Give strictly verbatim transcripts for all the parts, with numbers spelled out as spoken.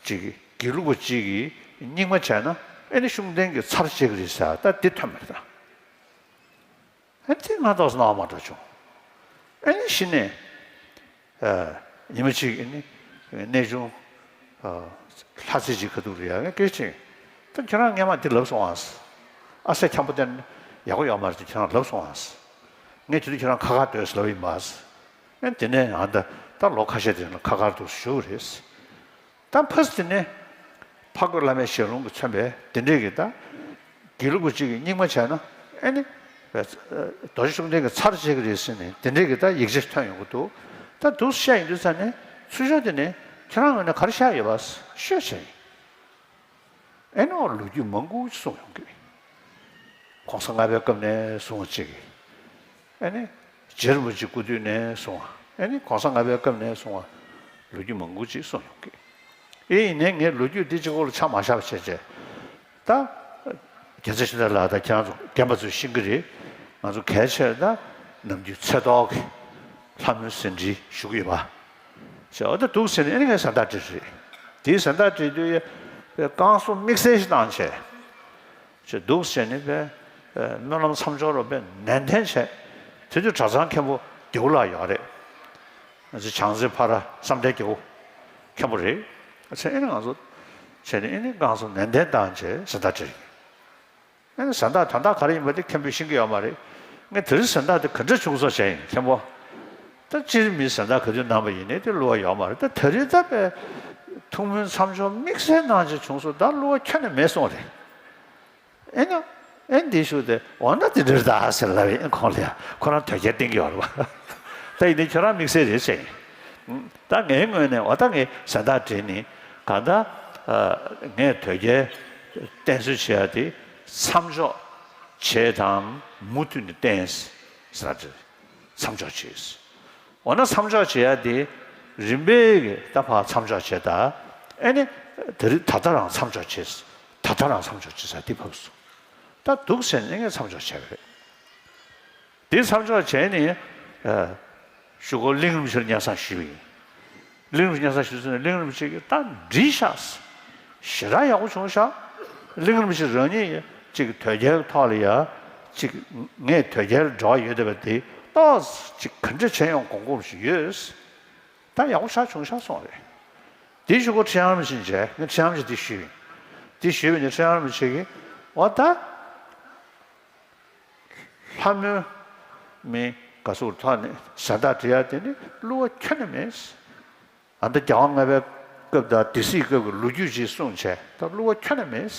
ཅིག་དགེ་ལུགས་པ་ཅིག་གིས་རྙིང་མ་བྱས་ན་ཨེ་ནི་ཤུགས་ལྡན་གྱི་ཚར་བཅད་ཀྱི་རེད་ཟེར། ད་འདི་ཐོན་པ་རེད་ད། ཨ་ནི་དེ་ང་ཏོག་ཙམ་སྣང་བ་མ་འགྲོ་བྱུང་། ཨ་ནི་གཞི་ནས་ཨ་ཉི་མ་གཅིག་ཨ་ནི་གནས་ཆུང་ཨ་ལྷ་རྩེ་གཅིག་ཁ་ཐུག་རེད་ཡ། ངས་སྐད་ཆ་ད་ཁྱོད་རང་སྔས་མ་འདི་ལབ་སོང་ཨ། ཨ་སེ་འཁྱམ་པོ་བསྟན་ཡག་པོ་ཡོད་མ་རེད་ཟེར་ཁྱོད་རང་ལབ་སོང་ཨ། ངས་དེ་དུས་ཁྱོད་རང་ཁ་ཁར་སྡོད་ཟེར་ལབ་ཡིན་པ། ཨ་ནི་དེ་ནས་ཨ་ད་ད་ལོ་ཁ་ཤས་དེ་ནས་ཁ་ཁར་འདུག་ཞུ་རེད། ད་ཕ་སི་དེ་ནས་འཕགས་བོད་བླ་མའི་ཞལ་ལུང་གིས་མཚོན་པའི་དེ་འདྲས་ཀྱི་ད་དགེ་ལུགས་པ་གཅིག་གིས་རྙིང་མ་བྱས་ན་ཨེ་ནི་རྡོ་རྗེ་ཤུགས་ལྡན་གྱི་ཚར་བཅད་ཀྱི་རེད་ཟེར་ནས་དེ་འདྲས་ཀྱི་ད་ཡིག་ཆ་ཐོན་ཡོང་གི་འདུག། ད་འདུག་བཤད་ཡོང་དུས་ཙ་ནས་ཚུར་ཤོག་དེ་ནས་ཁྱེད་རང་ངོས་ནས་ག་རེ་བཤད་ཡོད་པ་ཤོད་བྱས་ཡིན། ཨེ་ནོ་ལོ་རྒྱུས་མང་པོ་གསུངས་ཡོང་གི། གོང་ས་ལྔ་པའི་སྐབས་ནས་བཟུང་བ་ཅིག། ཨེ་ནི་རྗེ་རིན་པོ་ཆེ་སྐུ་དུས་ནས་བཟུང་བ། ཨེ་ནི་གོང་ས་ལྔ་པའི་སྐབས་ནས་བཟུང་བ་ལོ་རྒྱུས་མང་པོ་ཅིག་གསུངས་ཡོང་གི། ཨེ་ཡིན་ནའི་ངས་ལོ་རྒྱུས་འདི་གཅིག་པོ་ལ་ཆ་མ་བཞག་པ་བྱས་བྱས། ད་རྒྱལ་མཚན་ཤིང་རྟ་ལགས་དང་ཁྱེད་རང་ཚོ་རྒན་པ་ཚོས་ཤེས་ཀྱི་རེད། ང་ཚོ་གལ་ཆེ་ད་ནམ་རྒྱུན་ཚེ་ཐོག་གི་ལྷ་མོའི་ཟིན་བྲིས་ཞུ་གི་ཡོད་པ། ཅེས་འོ་ད་འདུག་ཟེར་ནས་ཨ་ནི་ངས་གཟེངས་རྟགས་བྲིས་རེད། དེའི་གཟེངས་རྟགས་བྲིས་དུས་ཡ་བཀང་གསོ་དམིགས་བསལ་ཞིག་བཏང་བྱས། ཅེས་འདུག་ཟེར་ནས་པས་སྨོན་ལམ་མཚམས་སྦྱོར་རོ་པས་ནན་ཏན་བྱས། དེ་དུས་གྲྭ་ཚང་མཁན་པོ་རྒྱལ་པོ་ལགས་ཡོད་རེད། ང་ཚོ་བྱང་རྩེ་ཕ་ར་བསམ་གཏན་རྒྱལ་པོ་མཁན་པོ་རེད། ཨ་ཚེ་ཨ་ནི་ང་ཚོ་བྱས་ནས་ཨ་ནི་བཀང་གསོ་ནན་ཏན་བཏང་བྱས་གཟེངས་རྟགས་བྲིས། ཨ་ནི་གཟེངས་རྟགས་དོན་དག་ག་རེ་ཡིན་པ་དེ་མཁན་པོས་ཤེས་ཀྱི་ཡོད་མ་རེད། ངས་དེ་རིང་གཟེངས་རྟགས་དེ་ག་འདྲ་བྱུང་སོང་བྱས་ཡིན་མཁན་པོ། ད་སྤྱིར་མིའི་གཟེངས་རྟགས་ག་དུས་གནང་པ་ཡིན་ནའི་དེ་བསླུ་བ་ཡོད་མ་རེད། ད་དེ་རིང་ད་པས་ཐུགས་སྨོན་མཚམས་སྦྱོར་དམིགས་བསལ་གནང་བྱས་བྱུང་སོང་། ད་བསླུ་བ་ཁྱོན་ནས་མེད་སོང་རེད། ཨེ་ན། ཨེ་འདི་ཞུ་དེ་འོ་ན་དེ་འདྲ་རེད་ད་ཟེར་ལབ་ཡིན་ཁོང་ལ་ཡ། ཁོ་རང་དོལ་རྒྱལ་བསྟེན་གྱི་ཡོད་རེད་པ། ད་ཡིན་ནའི་ཁྱོད་རང་དམིགས་བསལ་རེད་བྱས་ཡིན། ད་ངའི་ངོས་ནས་འོ་ད་ངས་གཟེངས་རྟགས་བྲིས་ནི་གང་ལྟར་ངས་དོལ་རྒྱལ་བསྟེན་གསོལ་བྱེད་ཡ་དེ་མཚམས་འཇོག་བྱེད་དང་མུ་མཐུད་ནས་བསྟེན་ཟེར་ལབ་བྲིས། མཚམས་འཇོག་བྱས། འོ་ན་མཚམས་འཇོག་བྱེད་ཡ་དེ་རིམ་པས་ཀྱི་ད་ཕར་མཚམས་འཇོག་བྱེད་ད། ཨེ་ནི་དེ་རིང་ད་ལྟ་རང་མཚམས་འཇོག་བྱས། ད་ལྟ་རང་མཚམས་འཇོག་བྱེད་ས་དེ་ཕབ་སོང་། ད་འདུག་ཟེར་ནས་ངས་མཚམས་འཇོག་བྱས་པ་རེད། དེ་མཚམས་འཇོག་བྱས་ནས་ཨ་གཞུག་གུ་གླིང་རིན་པོ་ཆེར་སྙན་སེང་ཞུས་པ་ཡིན། གླིང་རིན་པོ་ཆེ་སྙན་སེང་ཞུས་ཚུན་ནས་གླིང་རིན་པོ་ཆེ་གིས་ད་འགྲིག་ཤག། ཞེ་དྲག་ཡག་པོ་བྱུང་ཤག། གླིང་རིན་པོ་ཆེ་རང་ཉིད་ཅིག་དོལ་རྒྱལ་ཐོག་ལ་ཡ་ཅིག་ངས་དོལ་རྒྱལ་འབྲེལ་བ་ཡོད་བསྡད་པ་དེ་ཏོག་ཙམ་ཅིག་ག་འདྲ་བྱས་ཡོང་དགོངས་པ་ཞིག་ཡོད། ད་ཡག་པོ་ཞེ་དྲག་བྱུང་ཤག་གསུངས་རེད། དེའི་གཞུག་གུ་ཁྲི་བྱང་རིན་པོ་ཆེ་མཇལ། ངས་ཁྲི་བྱང་རིན་པོ་ཆེ་དེ་ཞུས་ཡིན། དེ་ཞུས་པ་ནས་ཁྲི་བྱང་རིན་པོ་ཆེ་གིས་འོ་ད། ལྷ་མོའི་མི་ག་ཟུག་ཐོག་ནས་གཟེངས་རྟགས་བྲིས་ཡ་དེ་ནི་བསླུ་བ་ཁྱོན་ནས་མེད། ཨ་ད་རྒྱལ་དབང་ལྔ་པའི་སྐབས་དང་སྡེ་སྲིད་སྐབས་ཀྱི་ལོ་རྒྱུས་ཅིག་གསུངས་བྱས་ད་བསླུ་བ་ཁྱོན་ནས་མེད།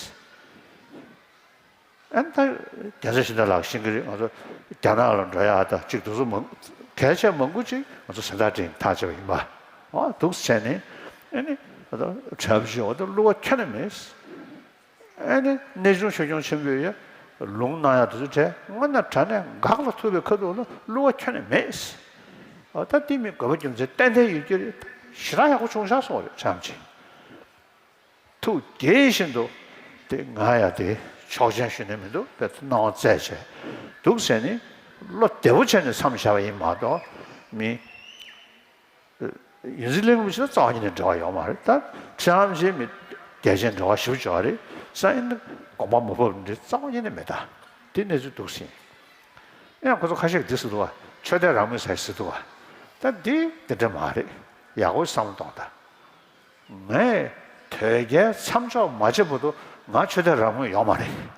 ཨ་ནི་ད་རྒྱལ་མཚན་ཤིང་རྟ་ལགས་ཤེས་ཀྱི་རེད། ང་ཚོ་རྒྱ་ནག་ལ་འགྲོ་ཡ་ད་ཅིག་དུས་ཚོད་མང་གལ་ཆེ་མང་པོ་ཅིག་ང་ཚོ་གཟེངས་རྟགས་བྲིས་ཐག་བཅད་པ་ཡིན་པ། ཨ་འདུག་བྱས་ནས་ཨ་ནི་ཨ་ད་གྲྭ་པ་ཞིག་འོ་ད་བསླུ་བ་ཁྱོན་ནས་མེད། ཨེ་ནི་གནས་ཆུང་ཆོས་སྐྱོང་ཆེན་པོས་ཡ་ལུང་གནང་ཡ་དེ་ཚོ་བྲལ་སྔོན་ན་དྲང་གནས་འགག་ལ་ཐུག་པའི་ཁ་ཐུག་ལ་བསླུ་བ་ཁྱོན་ནས་མེད། འོ་ད་འདི་མི་དགོས་པ་རྒྱུ་མཚན་ཏན་ཏན་ཡོད་ཀྱི་རེད། ཞེ་དྲག་ཡག་པོ་བྱུང་ཤག་གསུངས་རེད་ཁྲམ་ཆེ། ཐུགས་དགྱེས་བཞིན་དུ་དེ་ང་ཡ་དེ་ཆོག་མཆན་ཞུ་ནས་མི་འདུག་པས་སྣང་བ་བཙལ་བྱས་འདུག་ཟེར་ནས་བློ་བདེ་པོ་བྱས་ནས་མཚམས་བཞག་པ་ཡིན་མ་གཏོགས་མི། ཡོངས་འཛིན་གླིང་རིན་པོ་ཆེ་ལ་རྩ་བ་ཉིད་ནས་འབྲེལ་བ་ཡོད་མ་རེད། ད་ཁྲི་བྱང་རིན་པོ་ཆེ་མི་རྒྱལ་ཆེན་འབྲེལ་བ་ཞེ་པོ་ཅིག་ཡོད་རེད། ས་ཡིན་ན་དགོངས་པ་མ་བབས་འདི་རྩ་བ་ཉིད་ནས་མེད་ད། དེ་གནས་ཚུལ་འདུག་ཟིན། ཡང་ཁོ་ཚོ་ཁ་ཤས་ཀྱིས་འདི་ཟེར་འདུག་བ། ཆོས་དད་རང་མོས་ཟེར་ཟེར་འདུག་བ། ད་འདི་འདི་འདྲ་མ་རེད། ཡག་པོ་བསམ་བློ་གཏོང་ད། ངས་དོལ་རྒྱལ་མཚམས་འཇོག་མ་བྱས་བར་དུ་ང་ཆོས་དད་རང་མོས་ཡོད་མ་རེད།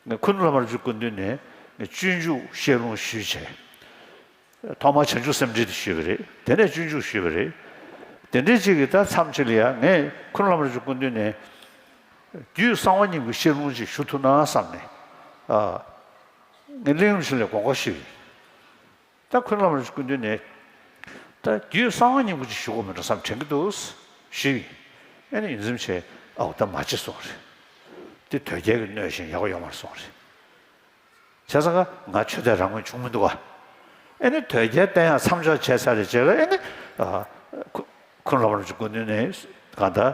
ངས་ཁུ་ནུ་ལྷ་མོ་རིན་པོ་ཆེའི་སྐུ་མདུན་ནས་ངས་སྤྱོད་འཇུག་བཤད་ལུང་ཞུས་བྱས། ཐོག་མར་བྱང་ཆུབ་སེམས་འགྲེལ་དེ་ཞུས་པ་རེད། དེ་ནས་སྤྱོད་འཇུག་ཞུས་པ་རེད། དེ་འདྲའི་ཅིག་གིས་ད་མཚམས་ཅིག་ལ་ཡ་ངས་ཁུ་ནུ་ལྷ་མོ་རིན་པོ་ཆེའི་སྐུ་མདུན་ནས་རྒྱུད་གསང་བ་སྙིང་པོའི་བཤད་ལུང་ཅིག་ཞུ་ཐུབ་ན་བསམ་ནས། ཨ། ངས་གླིང་རིན་པོ་ཆེ་ལ་དགོངས་སྐོར་ཞུས་པ་ཡིན། ད་ཁུ་ནུ་ལྷ་མོ་རིན་པོ་ཆེའི་སྐུ་མདུན་ནས། ད་རྒྱུད་གསང་བ་སྙིང་པོ་ཅིག་ཞུ་དགོས་མི་འགྲོ་བསམ་དྲན་གྱི་འདུག་ཞུས། ཨེ་ནི་ཡོངས་འཛིན་ཆེ་ཨའོ་ད་མ་བྱེད་གསུངས་རེད། དེ་དོལ་རྒྱལ་གྱི་གནོད་ཞིང་ཡག་པོ་ཡོད་མ་རེད་གསུངས་རེད། བྱས་ཙང་ང་ཆོས་དད་རང་མོས་བྱུང་མི་འདུག་ག། ཨེ་ནི་དོལ་རྒྱལ་བསྟེན་ཡག་མཚམས་འཇོག་བྱས་ཚར་རེད་བྱས་ལ་ཨེ་ནི། ཁུ་ཁུ་ནུ་ལྷ་མོ་རིན་པོ་ཆེའི་སྐུ་མདུན་ནས་གང་ལྟར།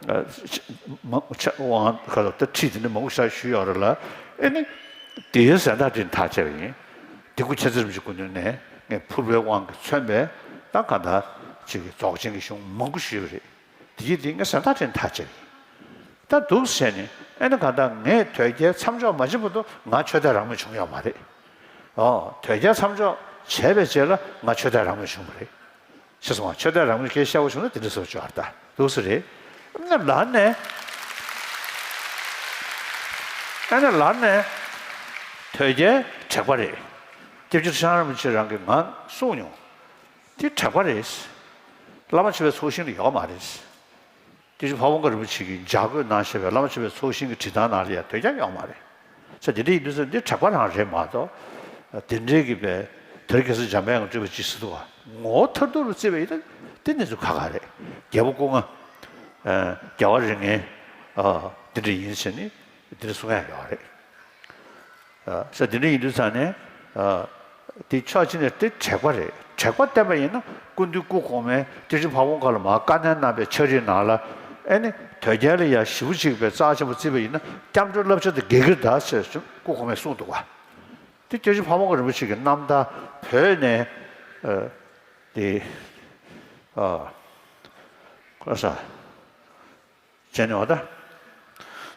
མ་ཆ་དབང་ཁ་ལ་ད་ཁྲིད་དེ་འདྲ་མང་པོ་ཞིག་ཞུས་ཡོད་རེད་ལ། ཨེ་ནི། དེའི་གཟེངས་རྟགས་དེ་ཐག་བཅད་པ་ཡིན། དེ་སྐུ་མཁྱེན་བརྩེ་རིན་པོ་ཆེའི་སྐུ་མདུན་ནས་ངས་ཕུར་པའི་དབང་གིས་མཚོན་པའི་ད་གང་ལྟར་ཅིག་རྫོགས་ཆེན་གྱི་གཞུང་མང་པོ་ཞུས་པ་རེད། དེ་ཡིན་དེ་ངས་གཟེངས་རྟགས་སྤྲད་ནས་ཐག་བཅད་ཡིན། ད་འདུག་སེ་བྱས་ནས་ཨེ་ནི་གང་ལྟར་ངས་དོལ་རྒྱལ་མཚམས་འཇོག་མ་བྱེད་བར་དུ་ང་ཆོས་དད་རང་མོས་བྱུང་ཡོད་མ་རེད། ཨོ་དོལ་རྒྱལ་མཚམས་འཇོག་བྱས་པའི་རྗེས་ལ་ང་ཆོས་དད་རང་མོས་བྱུང་བ་རེད། ཤེས་སོང་ང་། ཆོས་དད་རང་མོས་སྐད་ཆ་བཤད་པ་བྱུང་ན་དེ་འདྲ་བཟོ་བཅོས་ཨར་ད་འདུག་སེ་རེད། ཨ་ནི་ལར་ནས་ཨ་ནི་ལར་ནས་དོལ་རྒྱལ་དྲེགས་པ་རེད། སྐྱབས་རྗེ་ཁྲི་བྱང་རིན་པོ་ཆེ་རང་གིས་ང་གསུངས་མྱོང་། དེ་དྲེགས་པ་རེད། བླ་མ་མཆོད་པའི་ཚོགས་ཞིང་ལ་ཡོད་མ་རེད། དེ་བཞིན་འཕགས་པ་དགའ་རིན་པོ་ཆེ་གིས་ལྗགས་བཀོད་གནང་བཞག་པའི་བླ་མ་མཆོད་པའི་ཚོགས་ཞིང་གི་བྲིས་ཐང་ནང་ལ་ཡང་དོལ་རྒྱལ་ཡོད་མ་རེད། ས་དེ་འདྲ་ཡིན་དུས་ཙམ་འདི་དྲེགས་པ་རང་རེད་མ་གཏོགས། དེ་འདྲའི་གི་པའི་དེ་རིང་ཁ་སང་འཇམ་དཔལ་དབྱངས་སྤྲུལ་པ་ཅིག་ཟེར་འདུག་བ། ངོ་བོ་མཐར་ཐུག་ལ་བརྩིས་པ་ཡིན་ན་དེ་གནས་ཚུལ་ཁག་ཁག་རེད། རྒྱལ་པོ་སྐུ་ལྔ། རྒྱལ་བ་རིགས་ལྔའི་དེ་འདྲ་ཡིན་ཟེར་ནས་དེ་འདྲ་གསུང་ཡག་ཡོད་རེད། ས་དེ་འདྲ་ཡིན་དུས་ཙང་ནས། དེ་ཕྱོགས་གཅིག་ནས་དེ་དྲེགས་པ་རེད། དྲེགས་པ་བསྟན་པ་ཡིན་ན་སྐུ་མདུན་སྐུ་གོང་མས་སྐྱབས་རྗེ་འཕགས་པ་དགའ་ལ་མར་བཀའ་ནན་གནང་པའི་ཕྱག་བྲིས་ནང་ལ་ཨེ་ནི་དོལ་རྒྱལ་ལ་ཡང་ཞེ་པོ་ཅིག་པའི་རྩ་ཆེན་པོ་བརྩིས་པ་ཡིན་ན་སྐྱབས་འགྲོའི་བསླབ་བྱ་དང་འགལ་གྱི་རེད་ད་ཟེར་སྐུ་གོང་མས་གསུངས་འདུག་བ། དེ་སྐྱབས་རྗེ་འཕགས་པ་དགའ་རིན་པོ་ཆེ་གི་རྣམ་ཐར་བོད་ནས་དེ་ཨ་ཁོ་ས། བྱས་ནས་འོ་ད།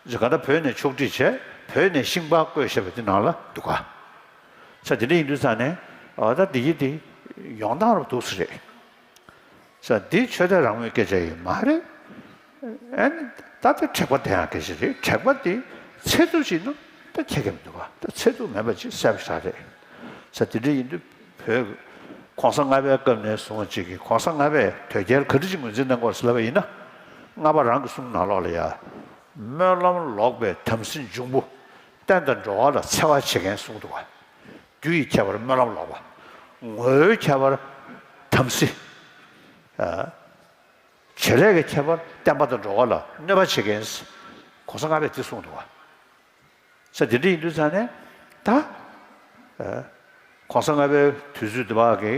ཇི་ག་ད་བོད་ནས་ཕྱོགས་སྒྲིག་བྱས་བོད་ནས་ཤིང་པར་བརྐོས་བཞག་པ་དེ་ནང་ལ་འདུག་ག་ས་དེ་འདྲ་ཡིན་དུས་ཙང་ནས་འོ་ད་འདི་ཡི་དེ་ཡོང་སྟངས་རུ་འདུག་ས་རེད། ས་འདི་ཆོས་དད་རང་མོས་སྐད་ཆ་ཡིན་མ་རེད། ཨན་ད་ལྟ་དྲེགས་པ་དེ་ཡང་སྐད་ཆ་རེད། དྲེགས་པ་དེ་ཚད་ཐུབ་ཅིག་ནི་ད་ཁྱད་ཀྱི་མི་འདུག་ག་ད་ཚད་ཐུབ་མེད་པ་ཅིག་གསལ་པོ་ཞིག་རེད། ས་དེ་འདྲ་ཡིན་དུས། བོད་གོང་ས་ལྔ་པའི་སྐབས་ནས་བཟུང་བ་ཅིག་གིས་གོང་ས་ལྔ་པས་དོལ་རྒྱལ་ག་འདྲ་ཅིག་ངོས་འཛིན་གནང་དགོས་ཟེར་ལབ་པ་ཡིན་ན། ལྔ་པ་རང་གི་གསུང་ནང་ལོགས་ལ་ཡ། སྨོན་ལམ་ལོག་པའི་དམ་སྲི་འབྱུང་པོ། བསྟན་དང་འགྲོ་བ་ལ་འཚེ་བ་བྱེད་མཁན་གསུངས་འདུག་བ། རྒྱུ་ཡི་ཁྱད་པར་སྨོན་ལམ་ལོག་པ། ངོ་བོའི་ཁྱད་པར་དམ་སྲི། བྱེད་ལས་ཀྱི་ཁྱད་པར་བསྟན་པ་དང་འགྲོ་བ་ལ་གནོད་པ་བྱེད་མཁན། གོང་ས་ལྔ་པས་དེ་གསུངས་འདུག་བ། ས་དེ་འདྲ་ཡིན་དུས་ཙང་ནས་ད། ཨ་གོང་ས་ལྔ་པའི་དུས་ཚོད་དུ་བ་གི་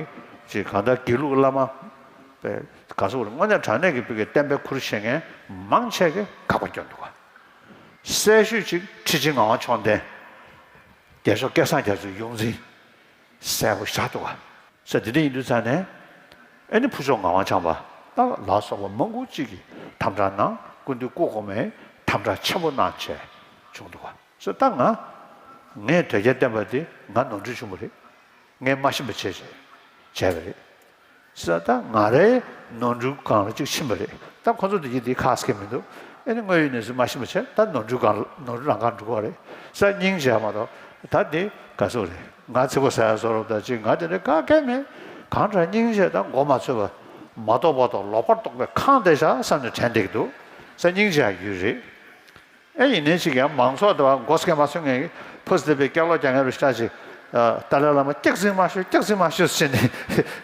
ཅིག་གང་ལྟར་དགེ་ལུགས་བླ་མ་པའི་ག་ཚོད་རེད། དངོས་གནས་དྲང་གནས་ཀྱི་བོད་ཀྱི་བསྟན་པའི་ཁུར་བཞེས་མཁན་མང་ཆེ་གི་དགག་པ་སྐྱོན་འདུག་ག་གསལ་ཤོས་ཅིག་ཁྲི་ཆེན་ངག་དབང་མཆོག་ལྡན། རྒྱལ་མཆོག་སྐལ་བཟང་རྒྱ་མཚོའི་ཡོངས་འཛིན། གསལ་པོ་བཞག་འདུག་ག་ས་དེ་འདྲ་ཡིན་དུས་ཙང་ནས། ཨེ་ནི་ཕུར་ལྕོག་ངག་དབང་འཆང་པ་ད་ལ་སོགས་པ་མང་པོ་ཅིག་གིས་དམ་དྲག་གནང་། སྐུ་མདུན་སྐུ་གོང་མས་དམ་དྲག་ཆེན་པོ་གནང་བྱས་བྱུང་འདུག་ག་ས་ད་ང་ངས་དོལ་རྒྱལ་བསྟེན་པ་དེ་ང་ནོར་འཁྲུལ་བྱུང་བ་རེད། ངས་མ་ཤེས་པ་བྱས་བྱས་བྱས་པ་རེད། ས་ད་ང་རའི་ནོར་འཁྲུལ་སྒང་ལ་ཅིག་ཕྱིན་པ་རེད། ད་ཁོ་ཚོ་དེ་གྱིས་དེ་ཁག་སྐྱེ་མི་འདུག་ཨེ་ནི་དངོས་ཡོད་གནས་ཚུལ་མ་ཤེས་པ་བྱས་ད་ནོར་འཁྲུལ་སྒང་ལ་ནོར་འཁྲུལ་རང་སྒང་འགྲོ་གི་རེད། ས་སྙིང་རྗེ་མ་གཏོགས་ད་དེ་ག་ཚོད་རེད། ང་ཚིག་པ་ཟ་ཡ་བཟོ་རོགས་ད་ཅིག་ང་དེ་འདྲ་ག་གེ་མེད། གང་དྲག་སྙིང་རྗེ་དང་མགོ་མ་ཚོས་པ་མ་གཏོགས་པ་དང་ལོག་པར་རྟོག་པའི་ཁང་དེ་བཞག་བསམ་ནས་དྲན་བསྡད་ཀྱི་འདུག་ས་སྙིང་རྗེ་ཡ་ཡོད་རེད། ཨེ་ཡིན་ནའི་ཅིག་ཡང་མང་ཚོགས་དེ་བ་མགོ་སྐད་མ་ཚོས་མཁན་གྱི་ཕུ་སི་དེ་པའི་སྐྱག་ལོག་རྒྱག་མཁན་རུ་ཤ་ཅིག་ཏཱ་ལའི་བླ་མ་སྐྱག་རྫུན་མ་ཤོད། སྐྱག་རྫུན་མ་ཤོད་ཟེར་ནས་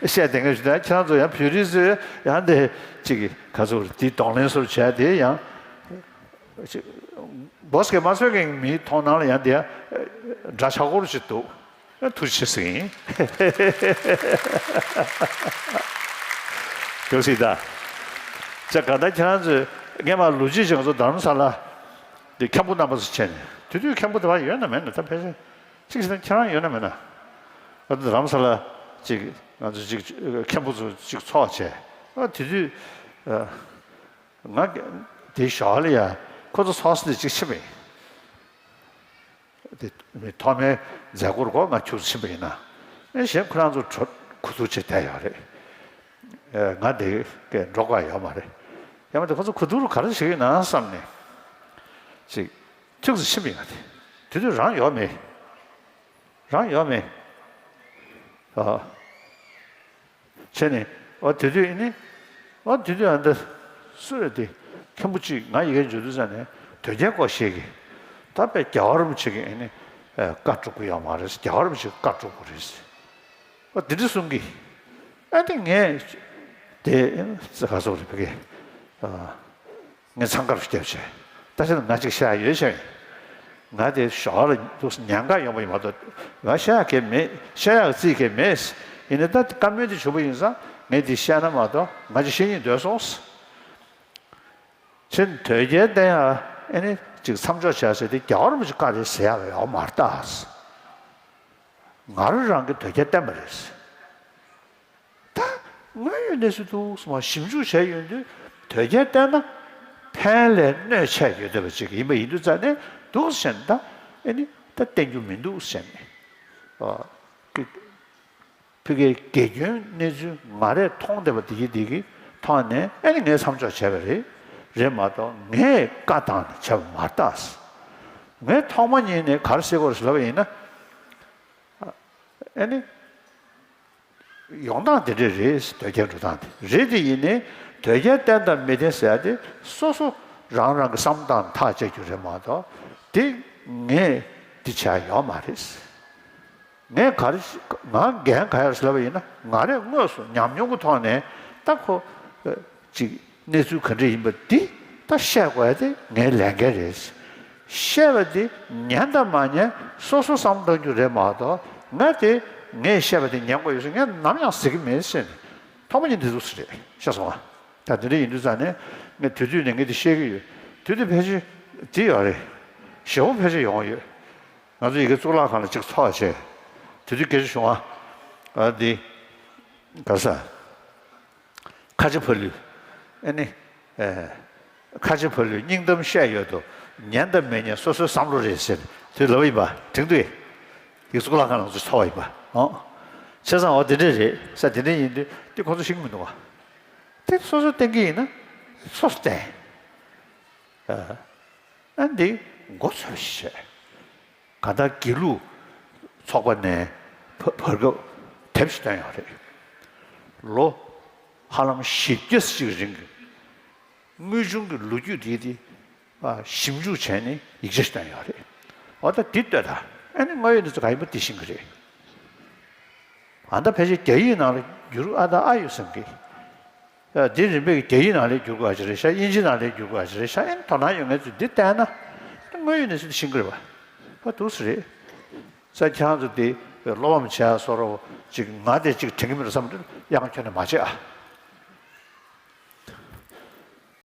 བཤད་བསྡད་མཁན་ཞིག་འདུག་ཁྱེད་རང་ཚོ་ཡང་བོད་རིགས་ཚོས་ཡང་དེ་ཅིག་ག་ཚོད་དེ་གདོང་ལེན་བཟོ་བྱས་དེ་ཡང་ཅིག་མགོ་སྐད་མ་ཚོས་མཁན་གྱི་མིའི་མཐོང་སྣང་ལ་ཡང་དེ་ཡང་འདྲ་ཆགས་སྐོར་ཞིག་འདུག་ཐུགས་རྗེ་ཆེ་ཟེར་ཡིན། ཐུགས་རྗེ་ཆེ་ད། ཅེས་གང་ལྟར་ཁྱེད་རང་ཚོས་སྔས་མ་ལོ་རྒྱུས་ཅིག་ང་ཚོ་རྡ་རམ་ས་ལ་འདི་མཁན་པོ་རྣམ་པ་ཚོ་བྱས་ནས་དེ་དུས་མཁན་པོ་དེ་བ་ཡོད་ན་མེད་ན་ད་ཕལ་ཆེར་ཅིག་བྱས་ན་ཁྱེད་རང་ཡོད་ན་མེད་ན། ང་ཚོ་རྡ་རམ་ས་ལ་ཅིག་ང་ཚོ་ཅིག་མཁན་པོ་ཚོ་ཅིག་ཚོགས་བྱས་ཨ་དེ་དུས་ང་དེ་ཞོར་ལ་ཡ་ཁོ་ཚོ་ཚོགས་ས་དེ་ཅིག་ཕྱིན་པ་ཡིན། དེ་ཐོག་མའི་མཛད་སྒོར་གོ་ང་ཁྱུག་ཙམ་ཕྱིན་པ་ཡིན་ན། ཨེ་གཞན་ཁོ་རང་ཚོ་གྲོ་གུ་ཐུག་བྱེད་བསྡད་ཡོད་རེད། ཨེ་ང་དེ་གས་འགྲོ་དགོས་ཡོད་མ་རེད། ཡང་མ་དེ་ཁོ་ཚོ་གུ་ཐུག་རུ་ག་རེ་བྱེད་ཀྱི་ཡོད་ན་བསམ་ནས། ཅིག་ཁྱུག་ཙམ་ཕྱིན་པ་ཡིན་ང་དེ། དེ་དུས་རང་ཡོད་མེད། རང་ཡོད་མེད། ཨ། བྱས་ནས་ཨོ་དེ་དུས་ཨེ་ནི། ཨོ་དེ་དུས་ཨ་འདི་སུ་རེད་དེ། མཁན་པོ་གཅིག་ང་ཡི་གེ་འཇོག་དུས་ཙ་ནས་དོལ་རྒྱལ་སྐོར་ཞིག་གིས་ད་དཔེ་རྒྱལ་བ་རིན་པོ་ཆེ་གི་ཨེ་ནི་བཀའ་སྒྲུབ་ཀྱི་ཡོད་མ་རེད། རྒྱལ་བ་རིན་པོ་ཆེ་བཀའ་སྒྲུབ་དགོས་རེད། ཨོ་དེ་འདྲ་གསུང་གི། ཨ་ནི་ངས་དེ་ཨེ་ནི་ག་སོག་རེད་བ་གི། ཨ། ངས་འཚང་ཁ་རུ་བརྒྱབ་བྱས། ད་ཆ་ང་ཅིག་བཤད་ཡ་ཡོད་ཤག་ང་དེ་ཞོར་ལ་འདུག་ཉན་ག་ཡོང་པ་ཡིན་མ་གཏོགས་ང་བཤད་ཡ་གས་མེད། བཤད་ཡ་རྩིས་གས་མེད། ཡིན་ནའི་ད་བཀའ་མོལ་དེ་བྱུང་པ་ཡིན་ཙང་ངས་དེ་བཤད་ན་མ་གཏོགས་ང་ཅིག་བཤད་སྙིང་འདོད་སོང་། ཕྱིན་དོལ་རྒྱལ་བསྟེན་ཡ་ཨེ་ནི་ཅིག་མཚམས་འཇོག་བྱ་ཟེར་དེ་རྒྱལ་བ་རིན་པོ་ཆེ་བཀའ་རེད་ཟེར་ཡ་ཡོད་མ་རེད་ད། ང་རང་རང་གི་དོལ་རྒྱལ་བསྟེན་པ་རེད། ད་དངོས་ཡོད་གནས་ཚུལ་འདུག་སེ་མར་ཞིབ་འཇུག་བྱས་ཡོང་དུས་ དོལ་རྒྱལ་བསྟེན་ན་ཕན་ལས་གནོད་ཆེ་ཡོད་བསྡད་པ་ཅིག་ཡིན་པ་ཡིན་དུས་ཙང་ནས་འདུག་ཟེར་ནས་ད་ཨེ་ནི་ད་བསྟེན་རྒྱུ་མི་འདུག་ཟེར་ནས། ཨ། ཕ་གིའི་དགེ་སྐྱོན་གནས་ཚུལ་ང་རས་མཐོང་བསྡད་པ་དེ་གི་དེ་གི་ཐོག་ནས་ཨེ་ནི་ངས་མཚམས་འཇོག་བྱས་པ་རེད། རེད་མ་གཏོགས་ངས་བཀའ་བཏང་ནས་བྱས་པ་མ་རེད་ད། ངས་ཐོག་མ་ཉིད་ནས་ག་རེ་ཟེར་དགོས་རེད་ཟེར་ལབ་པ་ཡིན་ན། ཨེ་ནི། ཡོང་སྟངས་དེ་འདྲ་རེད། དོལ་རྒྱལ་འགྲོ་སྟངས་དེ་རེད། དེ་ཡིན་ནའི་དོལ་རྒྱལ་བསྟེན་དང་མི་བསྟེན་ཟེར་ཡ་དེ་སོ་སོ་རང་རང་གི་བསམ་སྟངས་ཐག་བཅད་རྒྱུ་རེད་མ་གཏོགས་དེ་ངས་འདི་བྱ་ཡ་ཡོད་མ་རེད། ངས་ག་རེ་ང་འགན་ག་རེ་ཟེར་ལབ་པ་ཡིན་ན། ང་རས་དངོས་སུ་ཉམས་མྱོང་གི་ཐོག་ནས་ད་ཁོ་ཅིག་གནས་ཚུལ་ག་འདྲ་ཡིན་པ་འདི་ད་བཤད་དགོས་ཡ་དེ་ངའི་ལས་འགན་རེད། བཤད་པ་འདི་ཉན་དང་མ་ཉན་སོ་སོ་བསམ་བློ་གཏོང་རྒྱུ་རེད་མ་གཏོགས། ང་དེ་ངས་བཤད་པ་དེ་ཉན་དགོས་ཡོད་ཟེར་ངས་ནམ་ཡང་ཟེར་གྱི་མེད་ཟེར་ནས། ཐོག་མ་ཉིད་འདི་ཟུག་ཟེར་རེད། ཤེས་སོང་ང་། ད་དེ་འདྲ་ཡིན་དུས་ཙང་ནས་ངས་དེ་དུས་ནས་ངས་འདི་བཤད་ཀྱི་ཡོད། དེ་དུས་ཕལ་ཆེར་འདི་ཡོད་རེད། ཞེ་པོ་ཕལ་ཆེར་ཡོང་ཡོད། ང་ཚོ་ཡི་གེ་གཙུག་ལག་ཁང་ལ་གཅིག་ཚོགས་བྱས། དེ་དུས་སྐད་ཆ་བྱུང་བ། ཨ་འདི་ག་ས། ཁ་ཆེ་ཕ་ལུས། ཨེ་ནི། ཨེ། ཁ་ཆེ་ཕ་ལུས་སྙིང་གཏམ་བཤད་ཡོད་དོ། ཉན་དང་མི་ཉན་སོ་སོའི་བསམ་བློ་རེད་ཟེར་དུས་ལབ་ཡིན་པ་དྲན་འདུག་ཡིག་གཙུག་ལག་ཁང་ལ་ཚོ་ཚོགས་པ་ཡིན་པ། ཨོ། བྱས་ཙང་འོ་དེ་འདྲས་རེད་ས། དེ་འདྲས་ཡིན་དུས་དེ་ཁོ་ཚོ་ཤེས་ཀྱི་མི་འདུག་བ། དེ་སོ་སོ་བསྟེན་གྱི་ཡིན་ན་སོ་སོ་བསྟེན། ཨ་འདི་མགོ་ཚོས་ཤིག་བྱས། གང་ལྟར་དགེ་ལུགས་ཚོགས་པ་ནས་བར་བར་སྐབས་དེབ་ཞིག་བཏོན་ཡོད་རེད། ལོ་ཧ་ལམ་བཞི་བརྒྱ་ཅིག་རིང་གི་དངོས་བྱུང་གི་ལོ་རྒྱུས་དེ་དེ་ཞིབ་འཇུག་བྱས་ནས་ཡིག་ཆ་ཞིག་བཏོན་ཡོད་རེད། འོ་ད་འདི་ལྟོས་དང་། ཨ་ནི་དངོས་ཡོད་གནས་ཚུལ་ག་ཡིན་པ་འདི་ཤེས་ཀྱི་རེད། ཨ་ད་ཕལ་ཆེར་རྒྱ་ཡིག་ནང་ལ་བསྒྱུར་ཨ་ད་ཨ་ཡོད་བསམ་གི། ཨ་འདི་རིམ་པས་རྒྱ་ཡིག་ནང་ལ་བསྒྱུར་དགོས་ཨ་ཅི་རེད་ཤག་དབྱིན་ཇི་ནང་ལ་བསྒྱུར་དགོས་ཨ་ཅི་རེད་ཤག་ཨ་ནི་དོ་སྣང་ཡོད་མཁན་ཚོས་འདི་བལྟས་ན་དངོས་ཡོད་གནས་ཚུལ་འདི་ཤེས་ཀྱི་རེད་པ། ཨ་འདུག་སེ་རེད། ས་ཁྱེད་རང་ཚོ་དེ་བློ་ཕམ་བྱས་བཟོ་འདྲ་ཅིག་ང་དེ་ཅིག་དྲན་གྱི་མི་འདུག་བསམ་དུས་ཡང་ཁྱོན་ནས་མ་བྱེད་ཨ།